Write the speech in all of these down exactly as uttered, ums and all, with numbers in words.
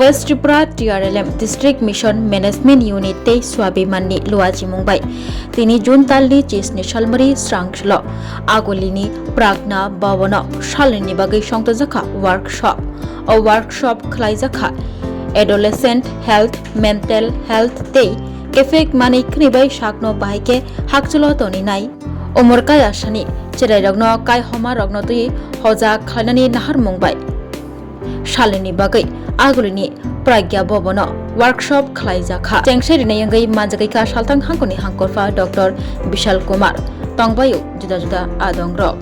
West Tripura T R L M District Mission Management Unit tei Swabimani luachimung bai tini June talni chisni salmari srangchlo agulini Pragna Bhavan-o salnini bagwi songtojakha workshop. O workshop khlaijakha adolescent health, mental health tei kefek manwi khnibai sakno bahai khe hakcholo toninai. Umor kaya sani cherairokno kaihoma rokno twi hoja khlainani naharmung bai salnini bagwi agulini Pragya Bhavan-o workshop khlaijakha. Chengsai rinai wngwi manjagwi kha salthang hangkoni hangkorpha Doctor Bishal Kumar, tongbaio juda juda adongrok.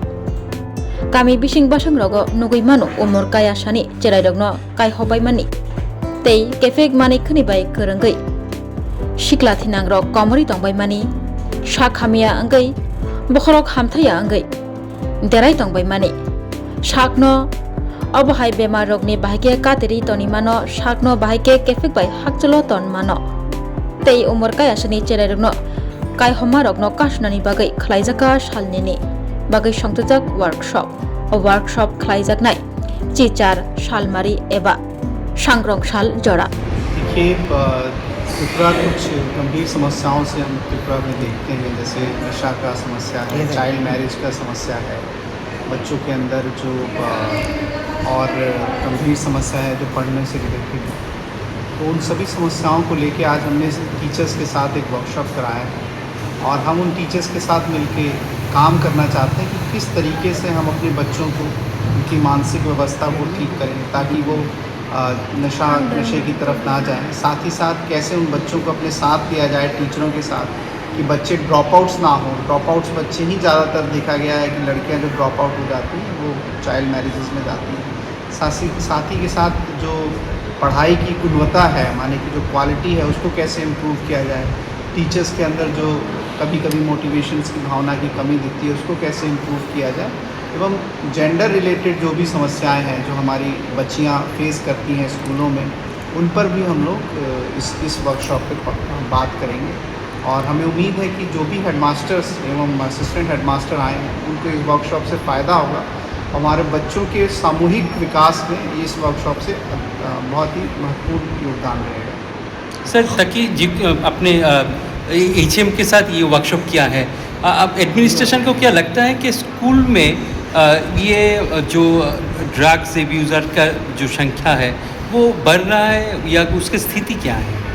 Kami bising basongrogo nugwi mano umor kaya sani cherairokno kaihobaimani tei kefek manwi khnibai kwrwngwi sikla thinangrok komorwi tongbaimani, sak hamya wngwi bokhorok hamthaya wngwi derai tongbaimani. Sakno obo hai bemar rokni bahai khe katirwi tonimano, sakno bahai khe kefek bai hakcholo tonmano. Tei umor kaya sani cherairokno kaihoma rokno kasunani bagwi khlaijak salnini bagwi songtijak workshop. O workshop khlaijaknai chichar salmari eba sangrong sal jora. देखिए, अ, त्रिपुरा कुछ गंभीर समस्याओं से हम त्रिपुरा में देखते हैं, जैसे नशा का समस्या है, ये देखिए। चाइल्ड मैरिज का समस्या है, बच्चों के अंदर जो, अ, और गंभीर समस्या है जो पढ़ने से रिलेटेड है। तो उन सभी समस्याओं को लेके आज हमने टीचर्स के साथ एक वर्कशॉप कराया है और हम उन टीचर्स के साथ मिलके काम करना चाहते हैं कि किस तरीके से हम अपने बच्चों को, उनकी मानसिक व्यवस्था को ठीक करें, ताकि वो, अ, नशा, नशे की तरफ ना जाएं। साथ ही साथ कैसे उन बच्चों को अपने साथ लिया जाए, टीचरों के साथ, कि बच्चे ड्रॉपआउट्स ना हों। ड्रॉपआउट्स बच्चे ही ज़्यादातर देखा गया है कि लड़कियां जो ड्रॉपआउट हो जाती हैं, वो चाइल्ड मैरिजेस में जाती हैं। साथ ही, साथ ही के साथ जो पढ़ाई की गुणवत्ता है, माने कि जो क्वालिटी है, उसको कैसे इम्प्रूव किया जाए, टीचर्स के अंदर जो कभी-कभी मोटिवेशंस की भावना की कमी दिखती है, उसको कैसे इम्प्रूव किया जाए, एवं जेंडर रिलेटेड जो भी समस्याएं हैं, जो हमारी बच्चियां फेस करती हैं स्कूलों में, उन पर भी हम लोग, अ, इस, इस वर्कशॉप पे प-, बात करेंगे। और हमें उम्मीद है कि जो भी हेडमास्टर्स एवं असिस्टेंट हेडमास्टर आए हैं, उनको इस वर्कशॉप से फ़ायदा होगा। हमारे बच्चों के सामूहिक विकास में इस वर्कशॉप से, अ, बहुत ही महत्वपूर्ण योगदान रहेगा। सर, ताकि जि-, अपने, अ, एचएम के साथ ये वर्कशॉप किया है, अ, आप एडमिनिस्ट्रेशन को क्या लगता है कि स्कूल में, अ, ये, अ, जो ड्रग्स एब्यूज़र का जो संख्या है, वो बढ़ रहा है या उसकी स्थिति क्या है?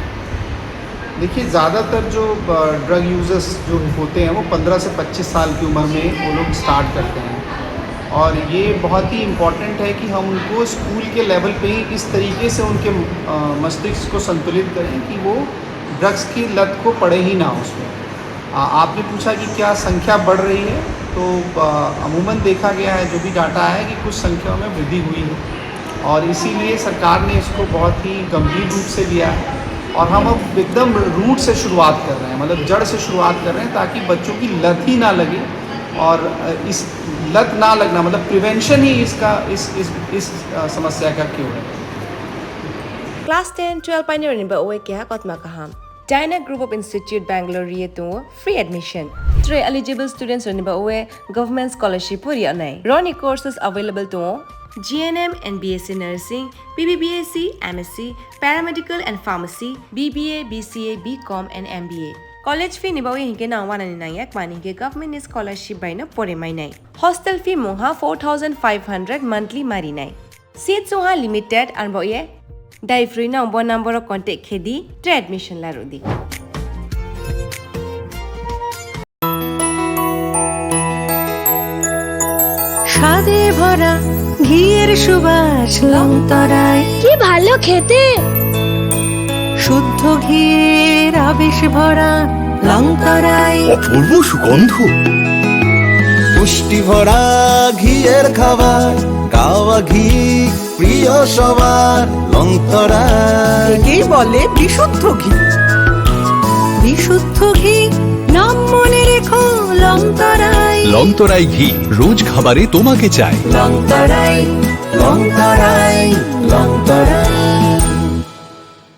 देखिए, ज़्यादातर जो, अ, ड्रग यूजर्स जो होते हैं, वो पन्द्रह से पच्चीस साल की उम्र में वो लोग स्टार्ट करते हैं। और ये बहुत ही इम्पॉर्टेंट है कि हम उनको स्कूल के लेवल पे ही इस तरीके से उनके, अ, मस्तिष्क को संतुलित करें कि वो ड्रग्स की लत को पड़े ही ना उसमें। अ, आपने पूछा कि क्या संख्या बढ़ रही है, तो, अ, अमूमन देखा गया है, जो भी डाटा है, कि कुछ संख्या में वृद्धि हुई है। और इसीलिए सरकार ने इसको बहुत ही गंभीर रूप से लिया है और हम अब एकदम रूट से शुरुआत कर रहे हैं, मतलब जड़ से शुरुआत कर रहे हैं, ताकि बच्चों की लत ही ना लगे। और, अ, इस लत ना लगना, मतलब प्रिवेंशन ही इसका, इस, इस, इस, अ, समस्या का क्योर है। Class ten, twelve painirokni ba oe keha kotma kaham. Dyna Group of Institute Bangalore ri tongo free admission. Tre eligible students rokni ba oe government scholarship pori anai. Roni courses available tongo G N M and B S C nursing, B B B S C, M S C, paramedical and pharmacy, B B A, B C A, B Com and M B A. College fee ni ba oe hinke nang wanani nangya kmani hinke government ni scholarship bai no pore mainai. Hostel fee mungha four thousand five hundred monthly marinai. Seat sungha limited, arbo ye dai free no bo number o contact khe di, tre admission laru di. স্বাদে ভরা ঘিয়ের সুবাস লংতরায়। কি ভালো খেতে! শুদ্ধ ঘিয়ের আবেশ ভরা লংতরায়। অপূর্ব সুগন্ধ। পুষ্টি ভরা ঘিয়ের খাবার, গাওয়া ঘি প্রিয় সবার, লংতরায়। একেই বলে বিশুদ্ধ ঘি। বিশুদ্ধ ঘি, নাম মনে রেখো, লংতরায়। লংতরায় ঘি, রোজ খাবারে তোমাকে চাই। লংতরায়, লংতরায়, লংতরায়।